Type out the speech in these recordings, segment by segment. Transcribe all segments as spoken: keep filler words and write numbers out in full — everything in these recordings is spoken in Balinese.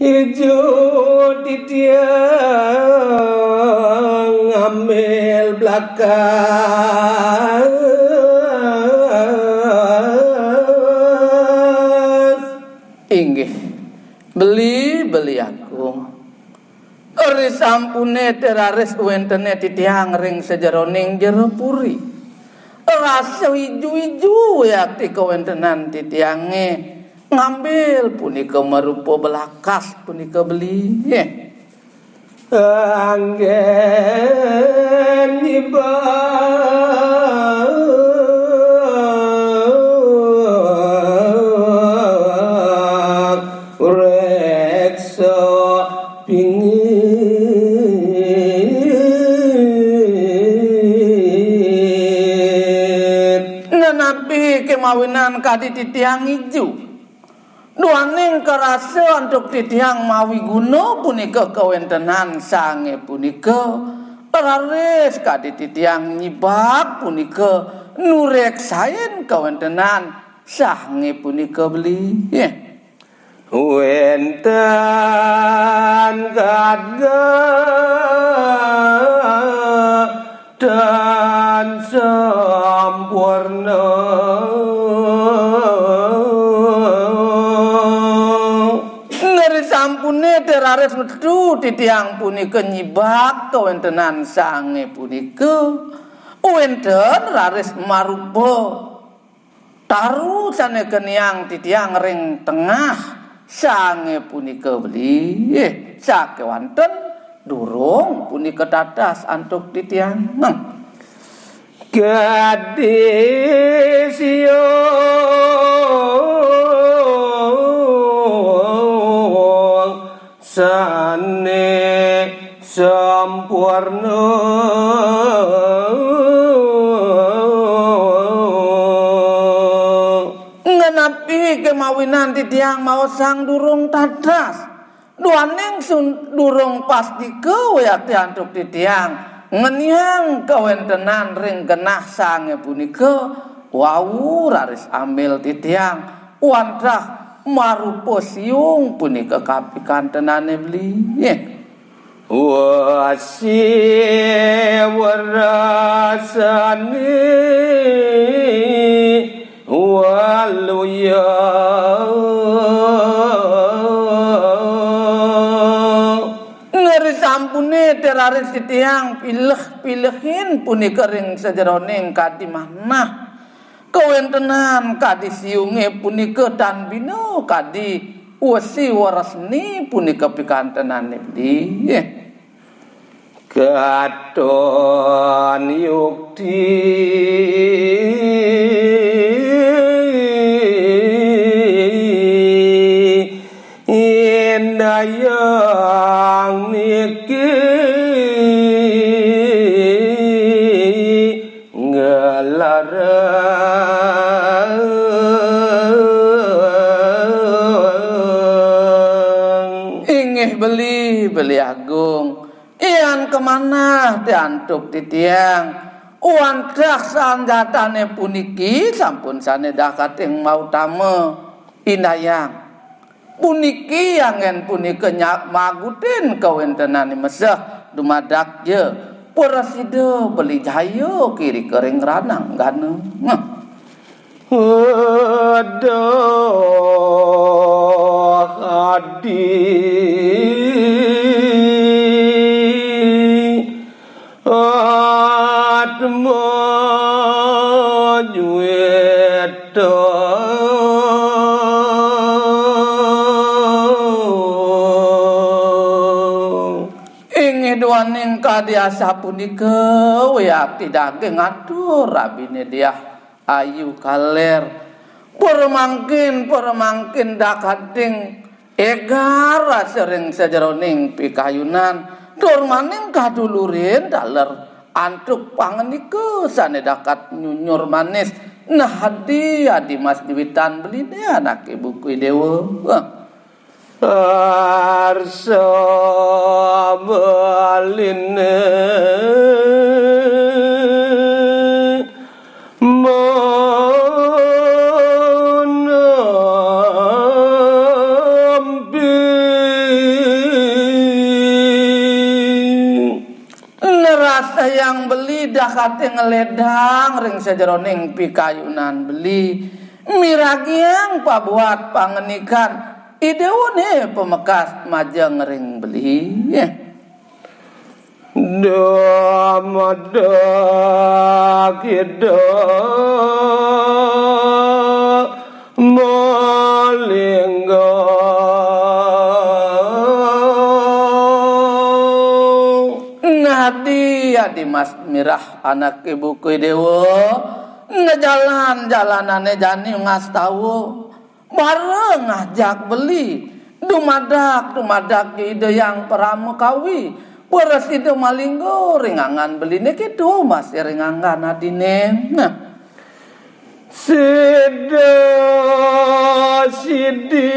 Ijo titiang ambil blakas. Inggih, beli, beli agung. Ri sampune te raris wentene titiang ring sajeroning jero puri. Rasa iju-iju yakti kawentenan titiange ngambil punika marupa belakas punika beli. Anggen nyibak reksa pingit. Nenapi kemawinan kadi titiang iju. Duaning karasa antuk titiang mawi guna punika kawentenan sange punika, raris kadi titiang nyibak punika nureksain kawentenan sange punika beli. Wenten gadga tan sampurna. Neri sampune te raris metu titiang punika nyibak kawentenan sange punika, wenten raris marupa taru sane keniang titiang ring tengah sange punika beli. Sakewanten durung punika tatas antuk titiang. Kadi siung sane sampurna. Ngenapi kemawinan titiang maosang durung tatas? Duaning sun-, durung pastika wiakti antuk titiang ngeniang kawentenan ring genah sange punika, wau raris ambil titiang wantah marupa siung punika kapikantenane beli. Wasi warasani waluya. Ngeri sampune te raris titiang pilih-pilihin punika ring sajeroning kadi manah. Kawentenan kadi siunge punika tan bina kadi wesi waresni punika pikantenane beli. Katon yukti indayang niki ngelarang. Inggih beli, beli agung. Yan kamanah te antuk titiang, wantah sanjatane puniki sampun sane dakating mautama indayang. Puniki anggen punika nya-, magutin kawentenane meseh dumadak ja prasida beli jaya kiri kering ranang gana. Aduh, adi atma juwita. Inggih duaning kadi asapunika, wiakti daging atur rabine Diah Ayu Kaler. Pura mangkin, pura mangkin dakating egar rasa ring sajeroning pikayunan, tur maning kadulurin taler antuk pangandika sane dakat nyunyur manis. Nah, adi, adi mas diwitan beline anake buku dewa. Arsa baline manampi. Hyang beli dah kate ngeledang ring sajeroning pikayunan beli, miragiang pabuat pangandikan I Dewa pamekas majeng ring beli. Dumadak Ida Malingga. Nadi adi Mas Mirah anak ibu kui dewa, ngejalan-jalanane jani ngastawa, mara ngajak beli, dumadak, dumadak Ida Hyang Parama Kawi, prasida malingga ring anggan beline, keto masih ring anggan adine. Nah. Sida sidi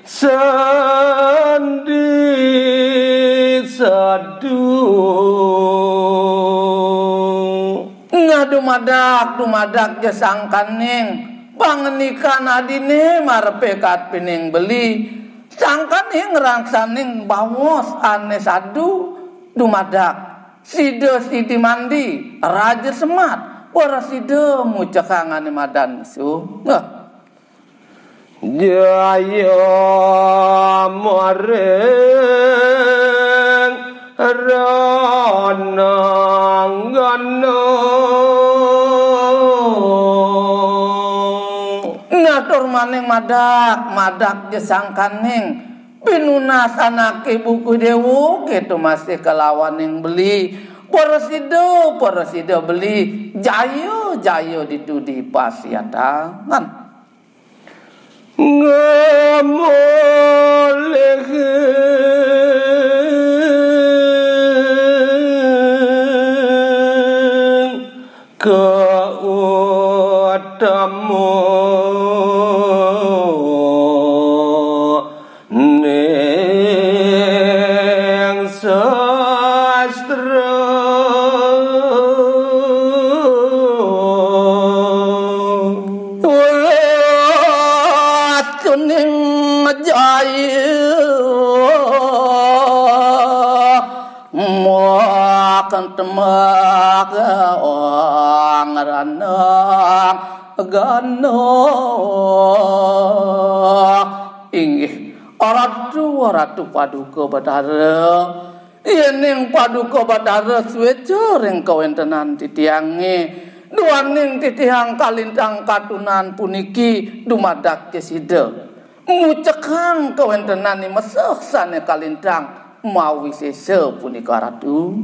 sandi sadu. Nah, dumadak, dumadak ja sangkaning pangandikan adine marepe kat pining beli, sangkaning ngrangsaning baos ane sadu, dumadak sida sidi mandi raja semat, prasida mucekang ane madan su. Nah. Jaya maring rananggana. Nah, tur maning madak, madak ja sangkaning pinunas anake buku dewa, keto masih kalawaning beli, prasida, prasida beli, jaya, jaya ditu dipasiatang. Ngamolih ka utama ning sastra. Ulatuning jaya makan temak ong ranang gana. Inggih, Ratu, Ratu Paduka Batara. Yening Paduka Batara sueca ring kawentenan titiange, duaning titiang kalintang katunan puniki dumadak ja sida mucekang kawentenan i meseh sane kalintang mawisesa punika, Ratu.